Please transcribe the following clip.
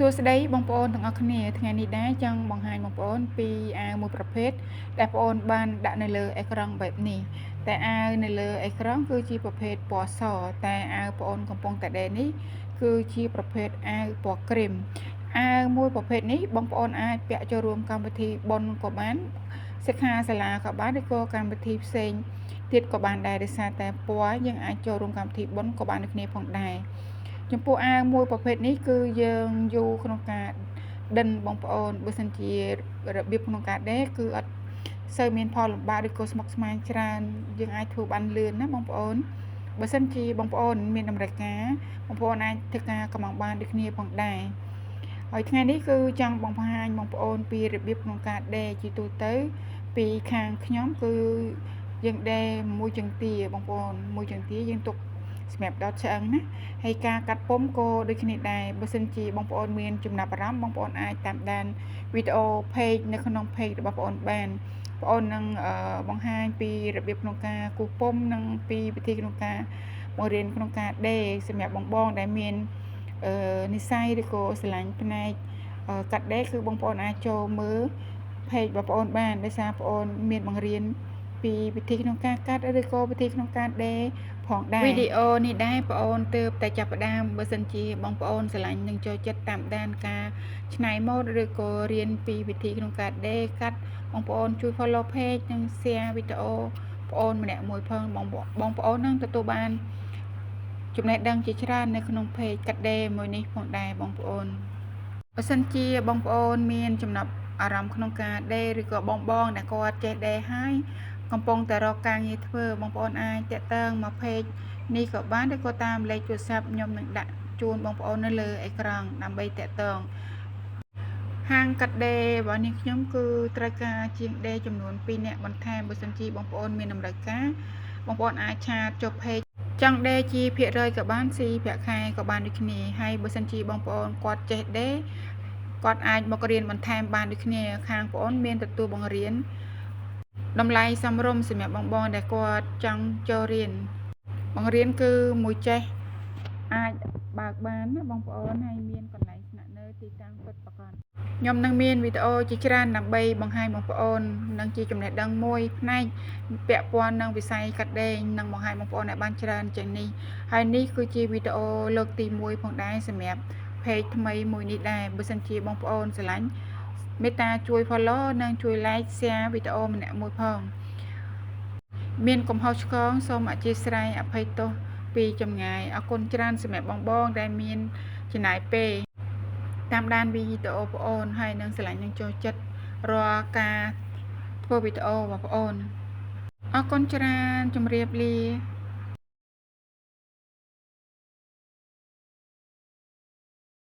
សួស្តីបងប្អូនទាំងអស់គ្នាថ្ងៃនេះដែរចង់បង្ហាញបងប្អូនពីអាវមួយប្រភេទដែលបងប្អូនបានដាក់នៅលើអេក្រង់បែបនេះតែអាវនៅលើអេក្រង់គឺជាប្រភេទពណ៌សតែអាវបងប្អូនកំពុងតែដេរនេះគឺជាប្រភេទអាវពណ៌គ្រីមអាវមួយប្រភេទនេះបងប្អូនអាចពាក់ចូលរួមកម្មវិធីបុណ្យក៏បានសិក្ខាសាលាក៏បានឬក៏កម្មវិធីផ្សេងទៀតក៏បានដែរដោយសារតែពណ៌យើងអាចចូលរួមកម្មវិធីបុណ្យក៏បានដូចគ្នាផងដែរចំពោះអាវមួយប្រភេទនេះគឺយើងយូរក្នុងការដិនបងប្អូនបើសិនជារបៀបក្នុងការដេរគឺអត់សូវមានផលលំបាកឬក៏ស្មុគស្មាញច្រើនយើងអាចធ្វើបានលឿនណាបងប្អូនបើសិនជាបងប្អូនមានតម្រូវការបងប្អូនអាចធ្វើការកម្មង់បានដូចគ្នាផងដែរហើយថ្ងៃនេះគឺចង់បង្ហាញបងប្អូនពីរបៀបក្នុងការដេរជាទូទៅពីខាងខ្ញុំគឺយើងដេរមួយជើងទាបងប្អូនមួយជើងទាយើងទុកសម្រាប់ដោតឆ្អឹងណាហើយការកាត់ពុំក៏ដូចគ្នាដែរបើសិនជាបងប្អូនមានចំណាប់អារម្មណ៍បងប្អូនអាចតាមដានវីដេអូ page នៅក្នុង page របស់បងប្អូនបានបងប្អូននឹងបង្ហាញពីរបៀបក្នុងការគូសពុំនិងពីវិធីក្នុងការបង្រៀនក្នុងការដេរសម្រាប់បងបងដែលមាននិស័យឬក៏ស្រឡាញ់ផ្នែកកាត់ដេរគឺបងប្អូនអាចចូលមើល page បងប្អូនបានដោយសារបងប្អូនមានបង្រៀនពីវិធីក្នុងការកាត់ឬក៏វិធីក្នុងការដេរផងដែរវីដេអូនេះដែរបងអូនទើបតែចាប់ផ្ដើមបើសិនជាបងប្អូនស្រឡាញ់និងចូលចិត្តតាមដានការច្នៃម៉ូដឬក៏រៀនពីវិធីក្នុងការដេរកាត់បងប្អូនជួយ follow page និង share វីដេអូបងអូនម្នាក់មួយផងបងបងប្អូននឹងទទួលបានចំណេះដឹងជាច្រើននៅក្នុង page កាត់ដេរមួយនេះផងដែរបងប្អូនបើសិនជាបងប្អូនមានចំណាប់អារម្មណ៍ក្នុងការដេរឬក៏បងបងដែលគាត់ចេះដេរហើយកំពុងតែរកការងារធ្វើបងប្អូនអាចទាក់ទងមក page នេះក៏បានឬក៏តាមលេខទូរស័ព្ទខ្ញុំនឹងដាក់ជូនបងប្អូននៅលើអេក្រង់ដើម្បីទាក់ទងហាងកាត់ដេររបស់នេះខ្ញុំគឺត្រូវការជាងដេរចំនួន2នាក់បន្ថែមបើសិនជាបងប្អូនមានតម្រូវការបងប្អូនអាច chat ចុះ page ចង់ដេរជាភាគរយក៏បានស៊ីប្រាក់ខែក៏បានដូចគ្នាហើយបើសិនជាបងប្អូនគាត់ចេះដេរគាត់អាចមករៀនបន្ថែមបានដូចគ្នាខាងបងប្អូនមានទទួលបង្រៀនតម្លៃសមរម្យសម្រាប់បងបងដែលគាត់ចង់ចូលរៀនបង្រៀនគឺមួយចេះអាចបើកបានណាបងប្អូនហើយមានកន្លែងស្នាក់នៅទីតាំងពិតប្រាកដខ្ញុំនឹងមានវីដេអូជាច្រើនដើម្បីបង្ហាញបងប្អូននិងជាចំណេះដឹងមួយផ្នែកពាក់ព័ន្ធនឹងវិស័យកាត់ដេរនិងបង្ហាញបងប្អូនឲ្យបានច្រើនជាងនេះហើយនេះគឺជាវីដេអូលើកទី1ផងដែរសម្រាប់ page ថ្មីមួយនេះដែរបើសិនជាបងប្អូនស្រឡាញ់មេត្តាជួយ follow និងជួយ like share វីដេអូម្នាក់មួយផងមានកំហុសឆ្គងសូមអធ្យាស្រ័យអភ័យទោសពីចម្ងាយអរគុណច្រើនសម្រាប់បងបងដែលមានចំណាយពេលតាមដានវីដេអូបងអូនហើយនឹងស្រឡាញ់និងចូលចិត្តរាល់ការធ្វើវីដេអូរបស់បងអូនអរគុណច្រើនជម្រាបលា។